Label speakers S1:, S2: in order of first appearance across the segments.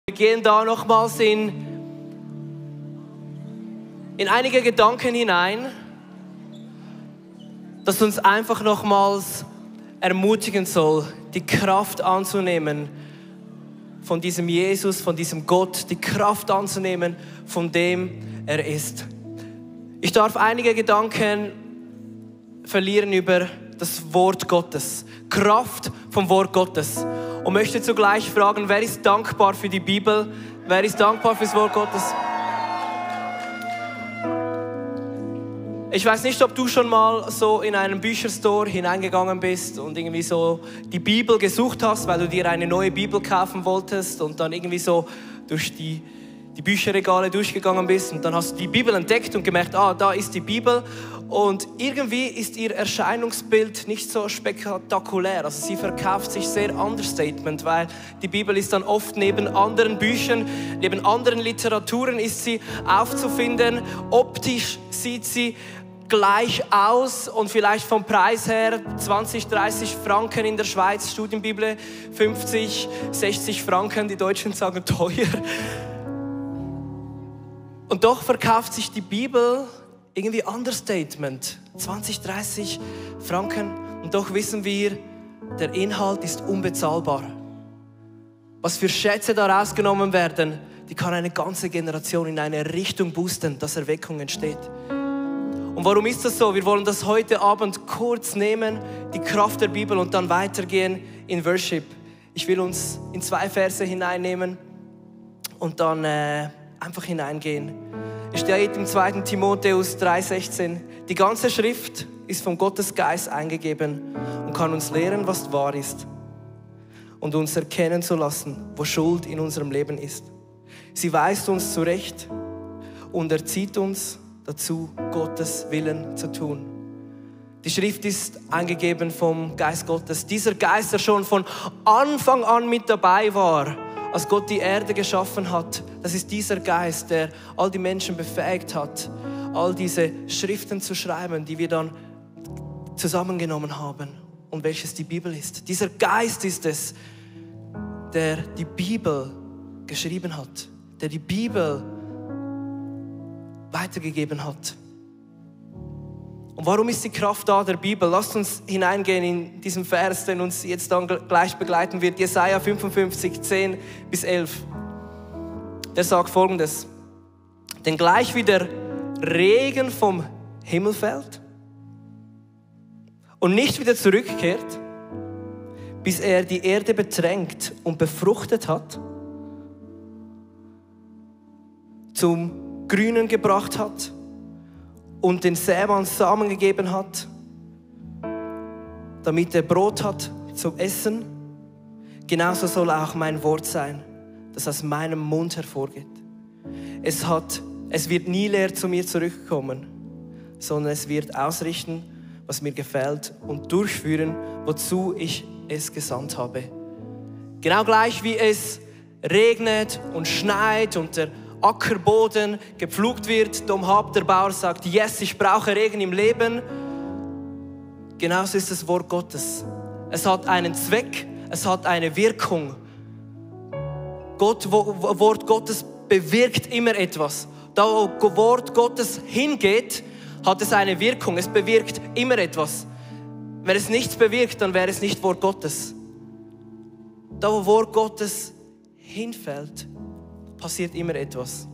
S1: Wir gehen da nochmals in einige Gedanken hinein, das uns einfach nochmals ermutigen soll, die Kraft anzunehmen von diesem Jesus, von diesem Gott, die Kraft anzunehmen, von dem er ist. Ich darf einige Gedanken verlieren über das Wort Gottes, Kraft vom Wort Gottes. Und möchte zugleich fragen, wer ist dankbar für die Bibel? Wer ist dankbar für das Wort Gottes? Ich weiß nicht, ob du schon mal so in einen Bücherstore hineingegangen bist und irgendwie so die Bibel gesucht hast, weil du dir eine neue Bibel kaufen wolltest und dann irgendwie so durch die Bücherregale durchgegangen bist und dann hast du die Bibel entdeckt und gemerkt, da ist die Bibel. Und irgendwie ist ihr Erscheinungsbild nicht so spektakulär. Also sie verkauft sich sehr Understatement, weil die Bibel ist dann oft neben anderen Büchern, neben anderen Literaturen ist sie aufzufinden. Optisch sieht sie gleich aus und vielleicht vom Preis her 20, 30 Franken in der Schweiz, Studienbibel 50, 60 Franken, die Deutschen sagen teuer. Und doch verkauft sich die Bibel irgendwie Understatement, 20, 30 Franken. Und doch wissen wir, der Inhalt ist unbezahlbar. Was für Schätze da rausgenommen werden, die kann eine ganze Generation in eine Richtung boosten, dass Erweckung entsteht. Und warum ist das so? Wir wollen das heute Abend kurz nehmen, die Kraft der Bibel, und dann weitergehen in Worship. Ich will uns in 2 Verse hineinnehmen und dann einfach hineingehen. Es steht im 2. Timotheus 3,16, die ganze Schrift ist von Gottes Geist eingegeben und kann uns lehren, was wahr ist und uns erkennen zu lassen, wo Schuld in unserem Leben ist. Sie weist uns zurecht und erzieht uns dazu, Gottes Willen zu tun. Die Schrift ist eingegeben vom Geist Gottes. Dieser Geist, der schon von Anfang an mit dabei war, als Gott die Erde geschaffen hat, das ist dieser Geist, der all die Menschen befähigt hat, all diese Schriften zu schreiben, die wir dann zusammengenommen haben und welches die Bibel ist. Dieser Geist ist es, der die Bibel geschrieben hat, der die Bibel weitergegeben hat. Und warum ist die Kraft da der Bibel? Lasst uns hineingehen in diesen Vers, den uns jetzt dann gleich begleiten wird. Jesaja 55, 10 bis 11. Der sagt Folgendes: Denn gleich wie der Regen vom Himmel fällt und nicht wieder zurückkehrt, bis er die Erde betränkt und befruchtet hat, zum Grünen gebracht hat und den Sämann Samen gegeben hat, damit er Brot hat zum Essen, genauso soll auch mein Wort sein, das aus meinem Mund hervorgeht. Es wird nie leer zu mir zurückkommen, sondern es wird ausrichten, was mir gefällt und durchführen, wozu ich es gesandt habe. Genau gleich wie es regnet und schneit und der Ackerboden gepflügt wird, darum hat der Bauer sagt, yes, ich brauche Regen im Leben. Genauso ist das Wort Gottes. Es hat einen Zweck, es hat eine Wirkung. Wort Gottes bewirkt immer etwas. Da wo Wort Gottes hingeht, hat es eine Wirkung. Es bewirkt immer etwas. Wenn es nichts bewirkt, dann wäre es nicht Wort Gottes. Da wo Wort Gottes hinfällt, passiert immer etwas.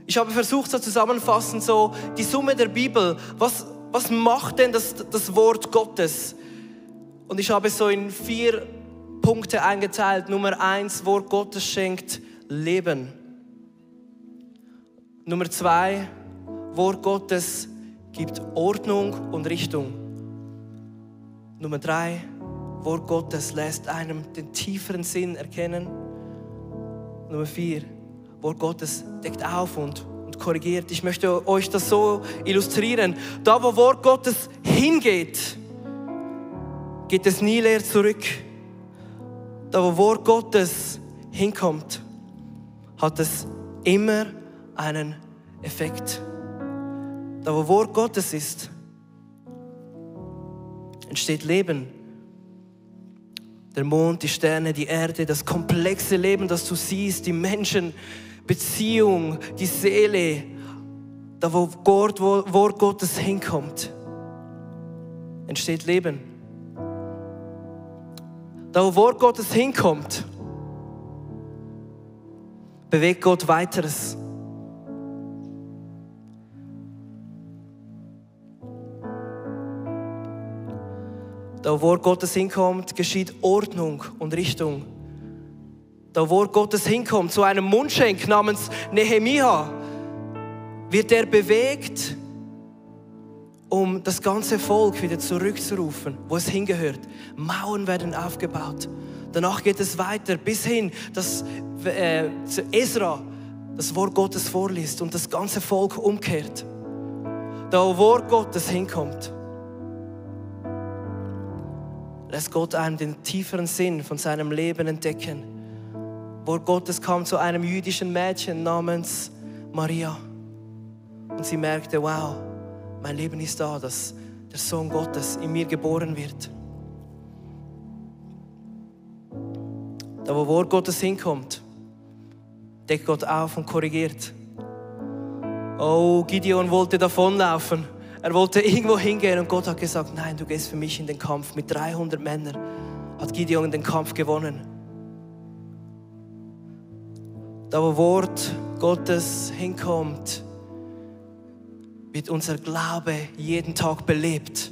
S1: Ich habe versucht, so zusammenfassend, so die Summe der Bibel. Was macht denn das Wort Gottes? Und ich habe es so in 4 Punkte eingeteilt. Nummer 1, Wort Gottes schenkt Leben. Nummer 2, Wort Gottes gibt Ordnung und Richtung. Nummer 3, Wort Gottes lässt einem den tieferen Sinn erkennen. Nummer 4, Wort Gottes deckt auf und korrigiert. Ich möchte euch das so illustrieren. Da, wo Wort Gottes hingeht, geht es nie leer zurück. Da, wo Wort Gottes hinkommt, hat es immer einen Effekt. Da, wo Wort Gottes ist, entsteht Leben. Der Mond, die Sterne, die Erde, das komplexe Leben, das du siehst, die Menschen, Beziehung, die Seele, da wo Wort Gottes hinkommt, entsteht Leben. Da wo Wort Gottes hinkommt, bewegt Gott weiteres. Da wo Wort Gottes hinkommt, geschieht Ordnung und Richtung. Da wo Wort Gottes hinkommt, zu einem Mundschenk namens Nehemia, wird er bewegt, um das ganze Volk wieder zurückzurufen, wo es hingehört. Mauern werden aufgebaut. Danach geht es weiter, bis hin, dass Esra das Wort Gottes vorliest und das ganze Volk umkehrt. Da wo Wort Gottes hinkommt, lässt Gott einem den tieferen Sinn von seinem Leben entdecken. Wort Gottes kam zu einem jüdischen Mädchen namens Maria. Und sie merkte, wow, mein Leben ist da, dass der Sohn Gottes in mir geboren wird. Da wo Wort Gottes hinkommt, deckt Gott auf und korrigiert. Oh, Gideon wollte davonlaufen. Er wollte irgendwo hingehen und Gott hat gesagt, nein, du gehst für mich in den Kampf. Mit 300 Männern hat Gideon den Kampf gewonnen. Da wo Wort Gottes hinkommt, wird unser Glaube jeden Tag belebt.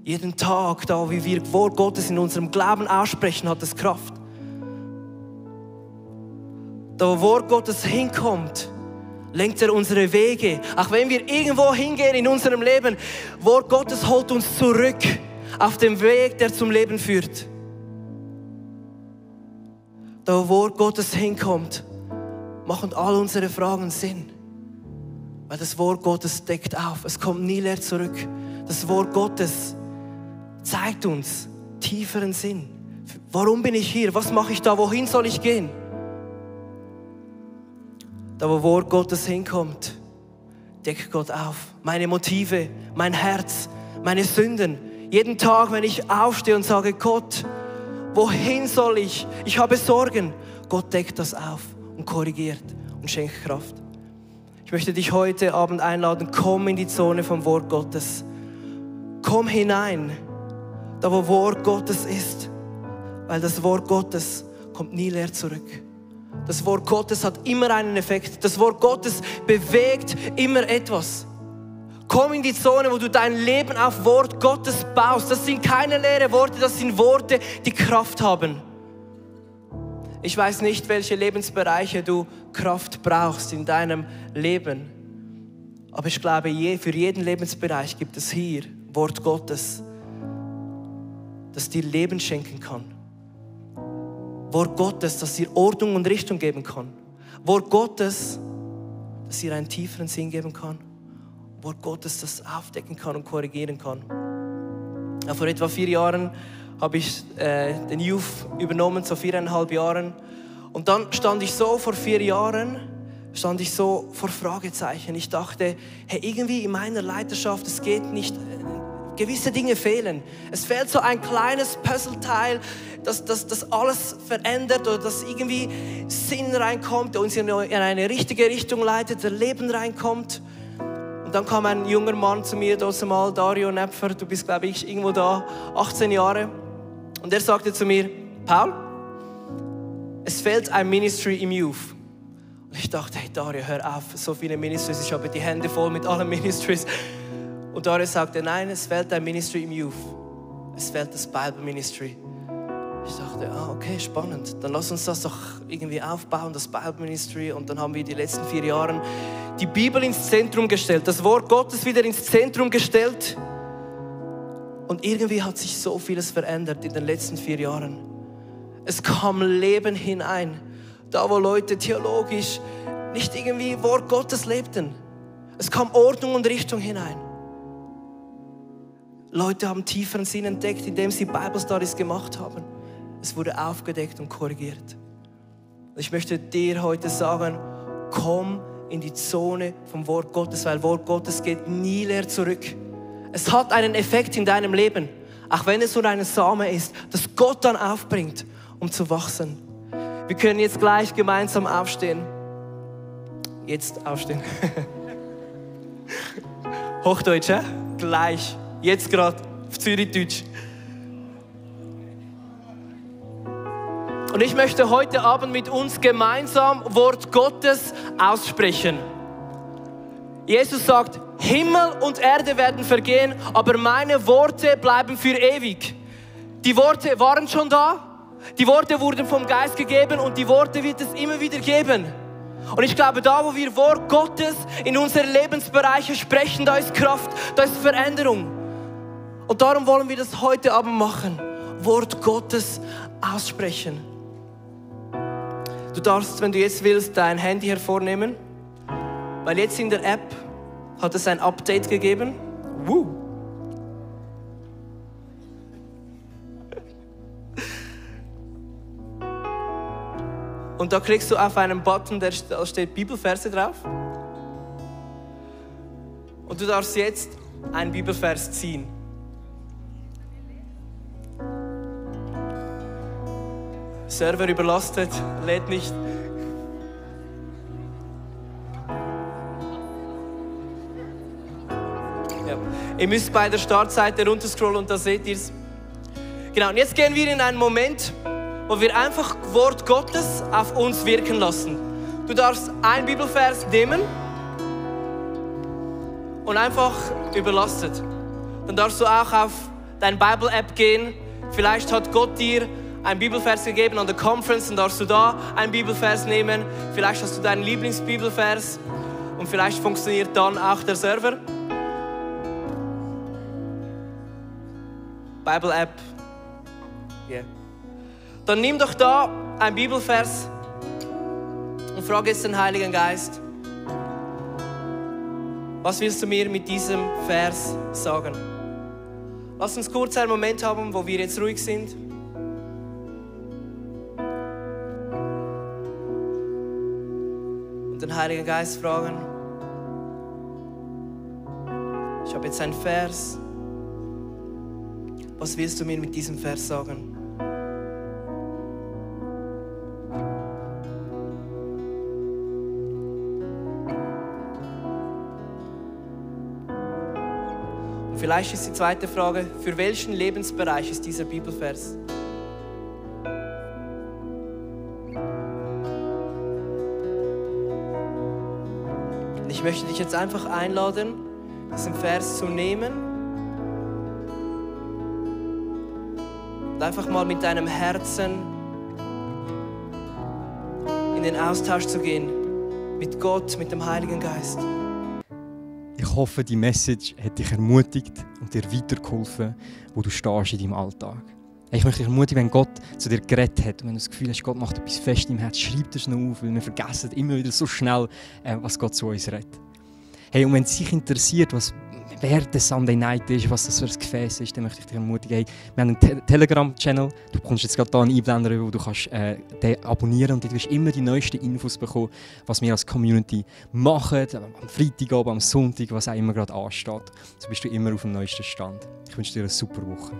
S1: Jeden Tag, da wie wir Wort Gottes in unserem Glauben aussprechen, hat es Kraft. Da wo Wort Gottes hinkommt, lenkt er unsere Wege. Auch wenn wir irgendwo hingehen in unserem Leben, Wort Gottes holt uns zurück auf den Weg, der zum Leben führt. Da wo Wort Gottes hinkommt, machen all unsere Fragen Sinn. Weil das Wort Gottes deckt auf. Es kommt nie leer zurück. Das Wort Gottes zeigt uns tieferen Sinn. Warum bin ich hier? Was mache ich da? Wohin soll ich gehen? Da wo Wort Gottes hinkommt, deckt Gott auf. Meine Motive, mein Herz, meine Sünden. Jeden Tag, wenn ich aufstehe und sage, Gott, wohin soll ich? Ich habe Sorgen. Gott deckt das auf und korrigiert und schenkt Kraft. Ich möchte dich heute Abend einladen, komm in die Zone vom Wort Gottes. Komm hinein, da wo Wort Gottes ist, weil das Wort Gottes kommt nie leer zurück. Das Wort Gottes hat immer einen Effekt. Das Wort Gottes bewegt immer etwas. Komm in die Zone, wo du dein Leben auf Wort Gottes baust. Das sind keine leeren Worte, das sind Worte, die Kraft haben. Ich weiß nicht, welche Lebensbereiche du Kraft brauchst in deinem Leben. Aber ich glaube, für jeden Lebensbereich gibt es hier Wort Gottes, das dir Leben schenken kann. Wort Gottes, das dir Ordnung und Richtung geben kann. Wort Gottes, das dir einen tieferen Sinn geben kann. Wort Gottes, das aufdecken kann und korrigieren kann. Ja, vor etwa 4 Jahren habe ich den Youth übernommen, so 4,5 Jahren. Und dann stand ich so vor 4 Jahren, vor Fragezeichen. Ich dachte, hey, irgendwie in meiner Leiterschaft, es geht nicht, gewisse Dinge fehlen. Es fehlt so ein kleines Puzzleteil, das alles verändert oder das irgendwie Sinn reinkommt, der uns in eine richtige Richtung leitet, der Leben reinkommt. Und dann kam ein junger Mann zu mir, das mal Dario Nepfer, du bist, glaube ich, irgendwo da, 18 Jahre. Und er sagte zu mir, Paul, es fehlt ein Ministry im Youth. Und ich dachte, hey Dario, hör auf, so viele Ministries, ich habe die Hände voll mit allen Ministries. Und Dario sagte, nein, es fehlt ein Ministry im Youth. Es fehlt das Bible Ministry. Ich dachte, okay, spannend. Dann lass uns das doch irgendwie aufbauen, das Bible Ministry. Und dann haben wir die letzten 4 Jahre die Bibel ins Zentrum gestellt, das Wort Gottes wieder ins Zentrum gestellt. Und irgendwie hat sich so vieles verändert in den letzten 4 Jahren. Es kam Leben hinein, da wo Leute theologisch nicht irgendwie Wort Gottes lebten. Es kam Ordnung und Richtung hinein. Leute haben tieferen Sinn entdeckt, indem sie Bible Studies gemacht haben. Es wurde aufgedeckt und korrigiert. Ich möchte dir heute sagen, komm in die Zone vom Wort Gottes, weil Wort Gottes geht nie leer zurück. Es hat einen Effekt in deinem Leben. auch wenn es nur ein Same ist, das Gott dann aufbringt, um zu wachsen. Wir können jetzt gleich gemeinsam aufstehen. Jetzt aufstehen. Hochdeutsch, hä? Gleich. Jetzt gerade auf Zürichdeutsch. Und ich möchte heute Abend mit uns gemeinsam Wort Gottes aussprechen. Jesus sagt, Himmel und Erde werden vergehen, aber meine Worte bleiben für ewig. Die Worte waren schon da, die Worte wurden vom Geist gegeben und die Worte wird es immer wieder geben. Und ich glaube, da wo wir Wort Gottes in unsere Lebensbereiche sprechen, da ist Kraft, da ist Veränderung. Und darum wollen wir das heute Abend machen. Wort Gottes aussprechen. Du darfst, wenn du jetzt willst, dein Handy hervornehmen, weil jetzt in der App hat es ein Update gegeben. Woo. Und da klickst du auf einen Button, da steht Bibelverse drauf. Und du darfst jetzt einen Bibelvers ziehen. Server überlastet, lädt nicht. Ja. Ihr müsst bei der Startseite runterscrollen und da seht ihr es. Genau, und jetzt gehen wir in einen Moment, wo wir einfach Wort Gottes auf uns wirken lassen. Du darfst einen Bibelvers nehmen und einfach überlastet. Dann darfst du auch auf deine Bible-App gehen. Vielleicht hat Gott dir einen Bibelvers gegeben an der Conference, dann darfst du da einen Bibelvers nehmen. Vielleicht hast du deinen Lieblingsbibelvers und vielleicht funktioniert dann auch der Server. Bible-App. Yeah. Dann nimm doch da einen Bibelvers und frage jetzt den Heiligen Geist, was willst du mir mit diesem Vers sagen? Lass uns kurz einen Moment haben, wo wir jetzt ruhig sind. Und den Heiligen Geist fragen. Ich habe jetzt einen Vers. Was willst du mir mit diesem Vers sagen? Vielleicht ist die zweite Frage, für welchen Lebensbereich ist dieser Bibelvers? Und ich möchte dich jetzt einfach einladen, diesen Vers zu nehmen und einfach mal mit deinem Herzen in den Austausch zu gehen mit Gott, mit dem Heiligen Geist.
S2: Ich hoffe, die Message hat dich ermutigt und dir weitergeholfen, wo du stehst in deinem Alltag. Ich möchte dich ermutigen, wenn Gott zu dir geredet hat und wenn du das Gefühl hast, Gott macht etwas fest im Herz, schreib das noch auf, weil wir vergessen immer wieder so schnell, was Gott zu uns redet. Hey, und wenn es dich interessiert, wer der Sunday Night ist, was das für ein Gefäß ist, dann möchte ich dich ermutigen, hey, wir haben einen Telegram-Channel, du bekommst jetzt gerade hier einen Einblender, wo du kannst, den abonnieren und du wirst immer die neuesten Infos bekommen, was wir als Community machen, am Freitagabend, am Sonntag, was auch immer gerade ansteht. So bist du immer auf dem neuesten Stand. Ich wünsche dir eine super Woche.